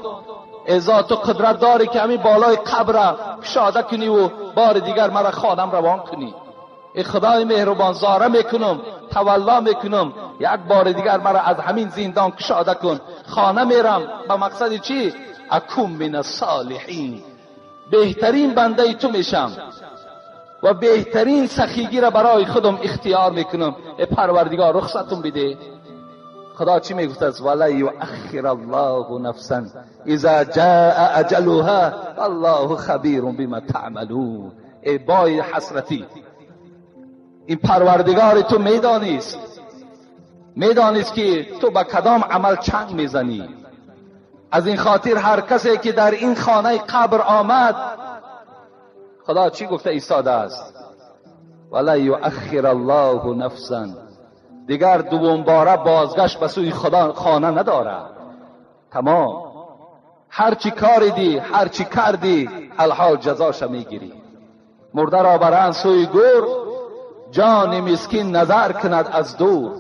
ازا تو قدرت داری که همین بالای قبر کشاده کنی و بار دیگر مرا خانم روان کنی. ای خدای مهربان، زاره میکنم، تولا میکنم، یک بار دیگر مرا از همین زندان کشاده کن، خانه میرم. به مقصد چی؟ اکون من الصالحین، بهترین بنده تو میشم و بهترین سخیگی را برای خودم اختیار میکنم. ای پروردگار رخصتم بده. خدا چی میگفت است؟ ولا یؤخر الله نفسا اذا جاء اجلها والله خبیر بما تعملون. ای بای حسرتی، این پروردگار تو میدانیست، میدانیست که تو به کدام عمل چنگ میزنی. از این خاطر هر کسی که در این خانه قبر آمد، خدا چی گفته ایستاده است؟ ولا یؤخر الله نفسا، دیگر دوم باره بازگشت به سوی خدا خانه نداره. تمام، هر چی کاریدی، هر چی کردی، الحال جزاش میگیری. مرده را برند سوی گور، جان مسکین نظر کند از دور.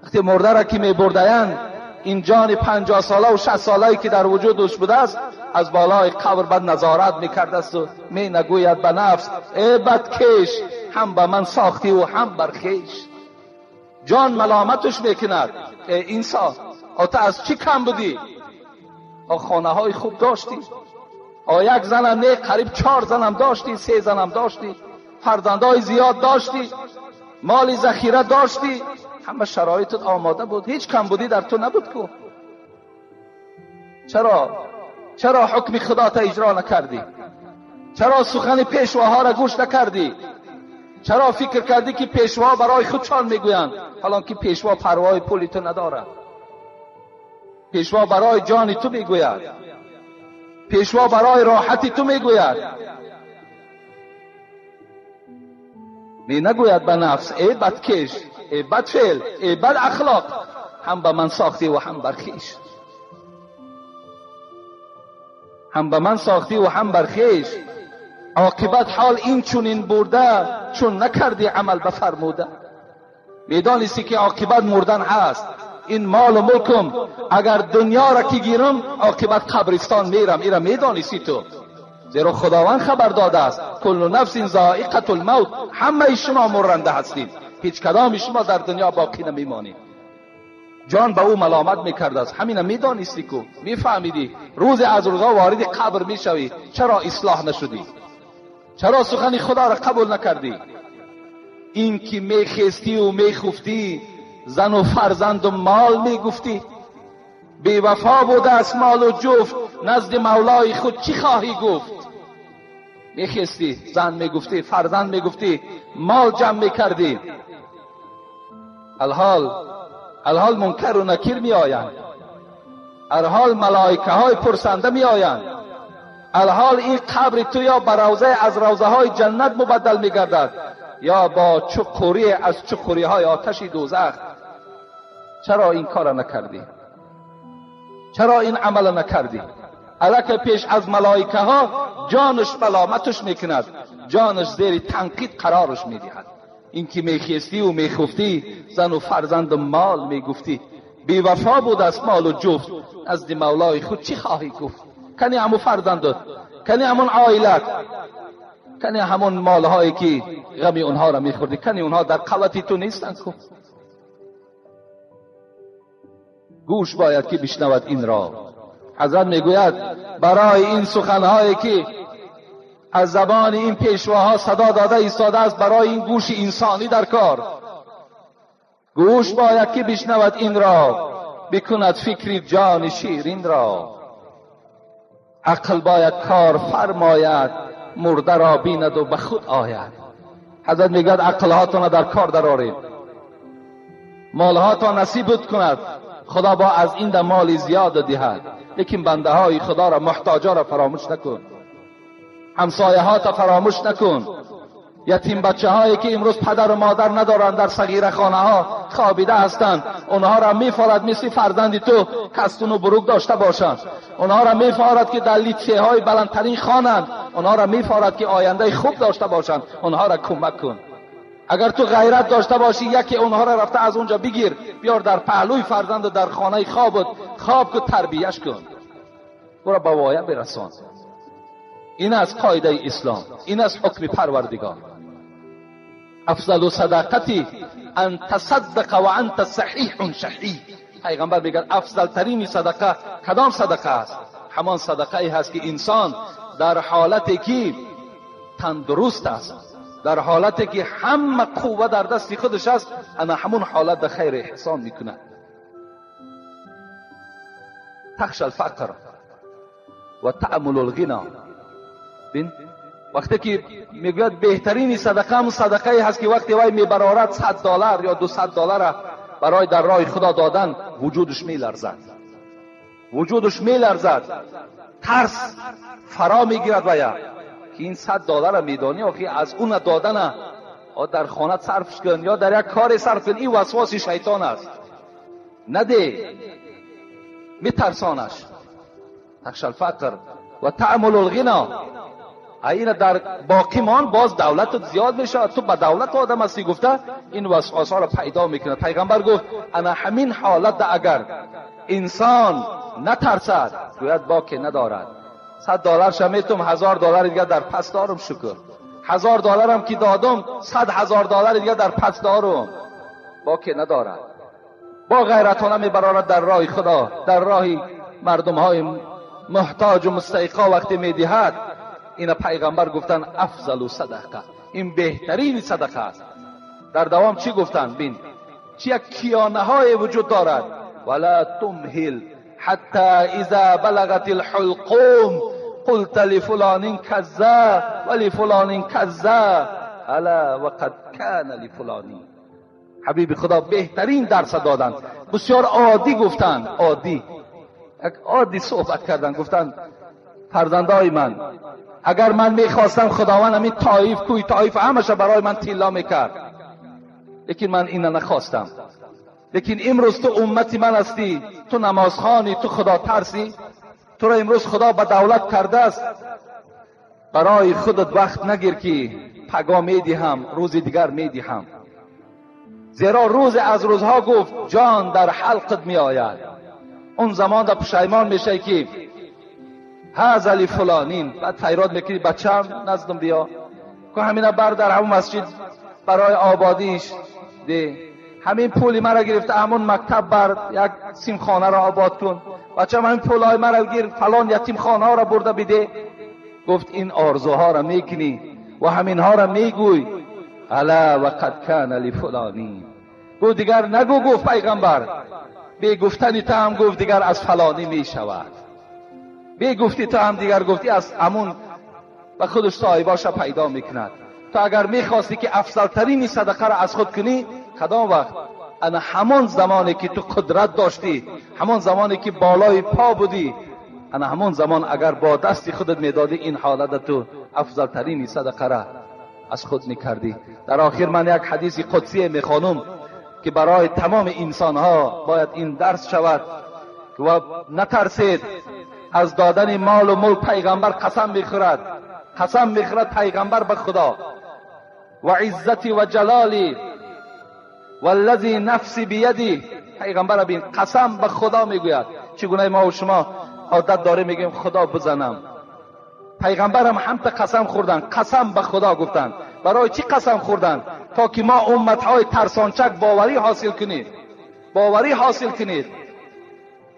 وقتی مرده را که میبردند، این جان 50 ساله و 60 ساله‌ای که در وجودش بوده است، از بالای قبر بد نظارت میکرده است و می نگوید به نفس ای بدکش، هم به من ساختی و هم بر خویش. جان ملامتش میکند، ای انسان، تو از چی کم بودی؟ خانه های خوب داشتی، یک زنم نه، قریب 4 زنم داشتی، 3 زنم داشتی، فرزندهای زیاد داشتی، Моли захира дошти, ҳама шароитат омода буд, ҳеҷ камбудӣ дар ту набуд ку. Чаро? Чаро ҳукми худота иҷро накардӣ? Чаро сухани пешвоҳоро гӯш накардӣ? Чаро фикр кардӣ ки пешво барои худшон мегӯянд, ҳолон ки пешво парвои пули ту надорад? Пешво барои ҷони ту мегӯяд, пешво барои роҳати ту мегӯяд. Менагӯяд ба нафс: эй бадкеш, эй бадфеъл, эй бадахлоқ, ҳам ба ман сохтӣ ва ҳам бар хеш, ҳам ба ман сохтӣ ва ҳам бар хеш. Оқибат ҳол ин чунин бурда, чун накардӣ амал ба фармуда. Медонисти ки оқибат мурдан ҳаст. Ин молу мулкум агар дунёро ки гирам, оқибат қабристон мерам. Ира медонисти ту, зеро Худованд хабар додааст: куллу нафсин зоиқатул мавт. Ҳамаи шумо мурранда ҳастед, ҳеҷ кадоми шумо дар дунё боқӣ намемонед. Ҷон ба ӯ маломат мекардааст. Ҳамина медонисти ку, мефаҳмидӣ рӯзе аз рӯзҳо вориди қабр мешавӣ. Чаро ислоҳ нашудӣ? Чаро сухани Худоро қабул накардӣ? Ин ки мехестӣ ва мехуфтӣ, зану фарзанду мол мегуфтӣ, бевафо будааст молу ҷуфт, назди мавлои худ чӣ хоҳӣ гуфт? Мехестӣ, зан мегуфтӣ, фарзанд мегуфтӣ, мол ҷамъ мекардӣ. Алҳол мункару накир меоянд, алҳол малоикаҳои пурсанда меоянд, алҳол ин қабри ту ё ба равзае аз равзаҳои ҷаннат мубаддал мегардад, ё бо чуқурие аз чуқуриҳои оташи дӯзах. Чаро ин корро накардӣ? Чаро ин амалро накардӣ? Аллакай пеш аз малоикаҳо ҷонаш маломаташ мекунад, ҷонаш зери танқид қарораш медиҳад. Ин ки мехестӣ ва мехуфтӣ, зану фарзанду мол мегуфтӣ, бевафо будааст молу ҷуфт, назди мавлои худ чӣ хоҳӣ гуфт? Кани ҳамун фарзандат, кани ҳамун оилат, кани ҳамун молҳое ки ғами онҳоро мехӯрдӣ, кани онҳо дар қуввати ту нестанд ку. Гӯш бояд ки бишнавад инро. Ҳазрат мегӯяд барои ин суханҳое ки аз забони ин пешвоҳо садо дода истодааст, барои ин гӯши инсонӣ дар кор. Гӯш бояд ки бишнавад инро, бикунад фикри ҷони ширинро. Ақл бояд кор фармояд, мурда ро бинаду ба худ ояд. Ҳазрат мегӯяд ақлҳотонро дар кор дароред, молҳотон насибут кунад, Худо бо аз ин да моли зиёд диҳад, лекин бандаҳои Худоро, муҳтоҷоро фаромӯш накун, ҳамсояҳота фаромӯш накун, ятим бачаҳое ки имрӯз падару модар надоранд, дар сағирахонаҳо хобида ҳастанд, онҳоро мефорад мисли фарзанди ту кастуну бурук дошта бошанд, онҳоро мефорад ки дар литсейҳои баландтарин хонанд, онҳоро мефорад ки ояндаи хуб дошта бошанд, онҳоро кӯмак кун. Агар ту ғайрат дошта бошӣ, яке онҳоро рафта аз онҷо бигир, биёр дар паҳлӯи фарзанду дар хонаи хобут хоб ку, тарбияш кун, ӯро ба воя бирасон. Ин аст қоидаи ислом, ин аст ҳукми Парвардигор. Афзалу садақати ан тасаддақа ва анта саҳиҳун шаҳиҳ. Пайғамбар мегӯяд афзалтарини садақа кадом садақа аст? Ҳамон садақае ҳаст ки инсон дар ҳолате ки тандуруст аст, дар ҳолате ки ҳама қувва дар дасти худаш аст, ана ҳамун ҳолат ба хайр эҳсон мекунад. Тахша алфақр ва таъмулу алғино. Бин, вақте ки мегӯяд беҳтарини садақа ҳамун садақае ҳаст ки вақте вай мебарорад $100 ё $200 барои дар роҳи Худо додан, вуҷудаш меларзад, вуҷудаш меларзад, тарс фаро мегирад вая ки ин $100 медонӣ, охи аз уна додана дар хона сарф кун ё дар як коре сарф кун. Ин васвоси шайтон аст, наде, метарсонаш. Тахша алфақр ва таъмулу алғино. Ина дар боқӣ мон, боз давлатат зиёд мешавад, ту ба давлат одам ҳастӣ гуфта ин васвасҳоро пайдо мекунад. Пайғамбар гуфт ана ҳамин ҳолатда агар инсон натарсад, гӯяд боке надорад. $100 метум, $1000 дига дар пас дорум, шукр. $1000 ки додум, $100,000 дига дар пас дорум, боке надорад. Бо ғайратона мебарорад дар роҳи Худо, дар роҳи мардумҳои муҳтоҷу мустаҳиқо вақте медиҳад. Ина пайғамбар гуфтанд афзалу садақа, ин беҳтарини садақа аст. در دوام چی گفتند؟ بین چی یک کیانه های وجود دارد. ولا تمهل حتی اذا بلغت الحلقوم قلت لفلان کذا ولفلان کذا الا وقد کان لفلان. حبیب خدا بهترین درس دادند. بسیار عادی گفتند، عادی، یک عادی صحبت کردند. گفتند فرزندای من، اگر من میخواستم خداوند همین طایف، کوی طایف همش برای من طلا میکرد، لیکن من اینو نخواستم. لیکن امروز تو امتی من هستی، تو نمازخوانی، تو خدا ترسی، تو را امروز خدا به دولت کرده است. برای خودت وقت نگیر که پگاه میدهم، روز دیگر میدهم. زیرا روز از روزها گفت جان در حلقت میآید، اون زمان در پشیمان میشه که هذا لفلانین. بعد فریاد میکنی بچم نزدم بیا که همینا بر در همون مسجد برای آبادیش ده، همین پولی مرا گرفته همون مکتب بر یک سیمخانه را آباد کن، بچم همین پولای مرا گیر فلان یتیم خانه ها را برده بده. گفت این آرزوها را میکنی و همینها را میگوی، الا وقد کان لفلانی. گفت دیگر نگو، گفت پیغمبر بی گفتنی تا هم گفت دیگر از فلانی میشود، بی گفتی تا هم دیگر گفتی از همون و خودش صاحباش پیدا میکند. تو اگر میخواستی که افضلترین صدقه را از خود کنی، کدام وقت؟ انا همان زمانی که تو قدرت داشتی، همان زمانی که بالای پا بودی، انا همان زمان اگر با دستی خودت میدادی، این حالت تو افضلترین صدقه را از خود میکردی. در آخر من یک حدیث قدسی میخوانم که برای تمام انسانها باید این درس شود و نترسید از دادن مال و ملک. پیغمبر قسم میخورد، قسم میخورد پیغمبر به خدا، و عزتی و جلالی والذی نفسی بیدی. پیغمبر بین قسم به خدا میگوید. چگونه ما و شما عادت داره میگیم خدا بزنم، پیغمبرم هم تا قسم خوردن، قسم به خدا گفتن. برای چی قسم خوردن؟ تا که ما امتهای ترسانچک باوری حاصل کنید، باوری حاصل کنید.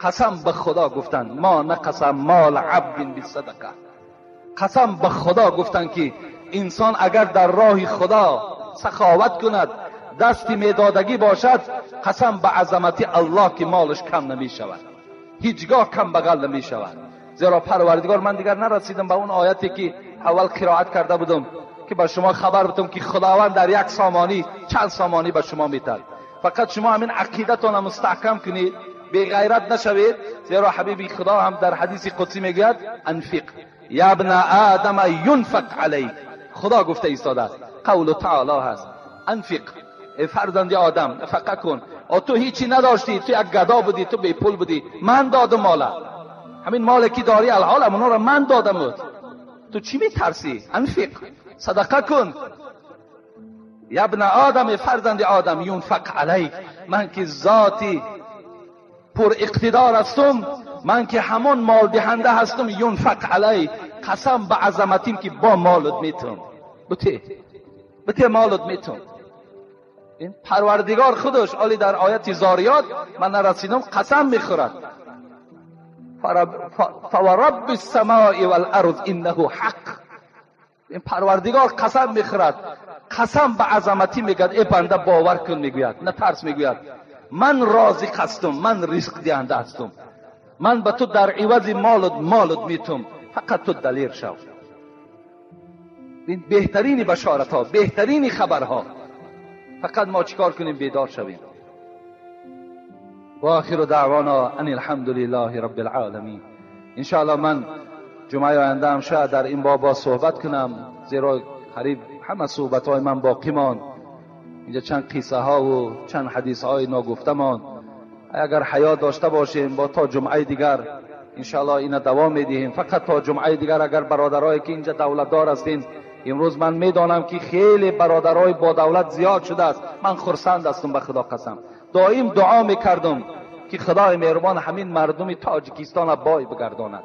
قسم به خدا گفتن ما نقسم مال عبد بالصدقه. قسم به خدا گفتن که انسان اگر در راه خدا سخاوت کند، دستی میدادگی باشد، قسم به عظمت الله که مالش کم نمی شود، هیچگاه کم بغل نمی شود. زیرا پروردگار، من دیگر نرسیدم به اون آیتی که اول قرائت کرده بودم که به شما خبر بدم که خداوند در یک سامانی چند سامانی به شما میتد. فقط شما همین عقیدتان مستحکم کنید، بی غیرت نشوید. زیرا حبیبی خدا هم در حدیث قدسی میگوید انفق یا ابن آدم ینفق علیک. خدا گفته ایستاده است، قول تعالی هست، انفق ای فرزند آدم نفقه کن. تو هیچی نداشتی، تو یک گدا بودی، تو بی پول بودی، من دادم مالا، همین مال که داری الحال اونا را من دادم، تو چی میترسی؟ انفق، صدقه کن. یا ابن آدم فرزند آدم ینفق علیک. من که ذاتی پر اقتدار هستم، من که همان مال دهنده هستم، ینفق علیک، قسم به عظمتیم که با مالت میتم، بته بته مالت میتم. این پروردگار خودش عالی در آیت زاریات من نرسیدم قسم میخورد، فورب السماء والارض انه حق. این پروردگار قسم میخورد، قسم به عظمتی میگد ای بنده باور کن، میگوید نه ترس، میگوید من رازق هستم، من رزق دهنده هستم، من به تو در عوض مالت مالت میتم، فقط تو دلیر شو. این بهترین بشارت ها، بهترین خبرها. فقط ما چیکار کنیم؟ بیدار شویم. و آخر دعوانا ان الحمد لله رب العالمین. انشاءالله من جمعه آینده هم شاید در این باب صحبت کنم، زیرا قریب همه صحبت های من باقی مان. اینجا چند قصه ها و چند حدیث های ناگفته مان. اگر حیات داشته باشیم با تا جمعه دیگر انشاءالله اینا دوام میدهیم. فقط تا جمعه دیگر اگر برادرایی که اینجا دولت دار هستین، امروز من میدانم که خیلی برادرای با دولت زیاد شده است، من خرسند هستم به خدا قسم. دائم دعا میکردم که خدای مهربان همین مردم تاجیکستان را بای بگرداند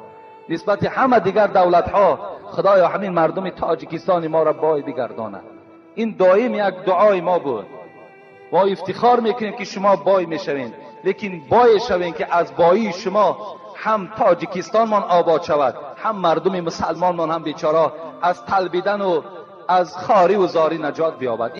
نسبت همه دیگر دولت ها. خدایا همین مردم تاجیکستان ما را بای بگرداند. این دائم یک دعای ما بود. ما افتخار میکنیم که شما بای میشوین، لیکن بای شوین که از بایی شما هم تاجیکستان من آباد شود، هم مردم مسلمان من هم بیچاره از طلبیدن و از خاری و زاری نجات بیابد.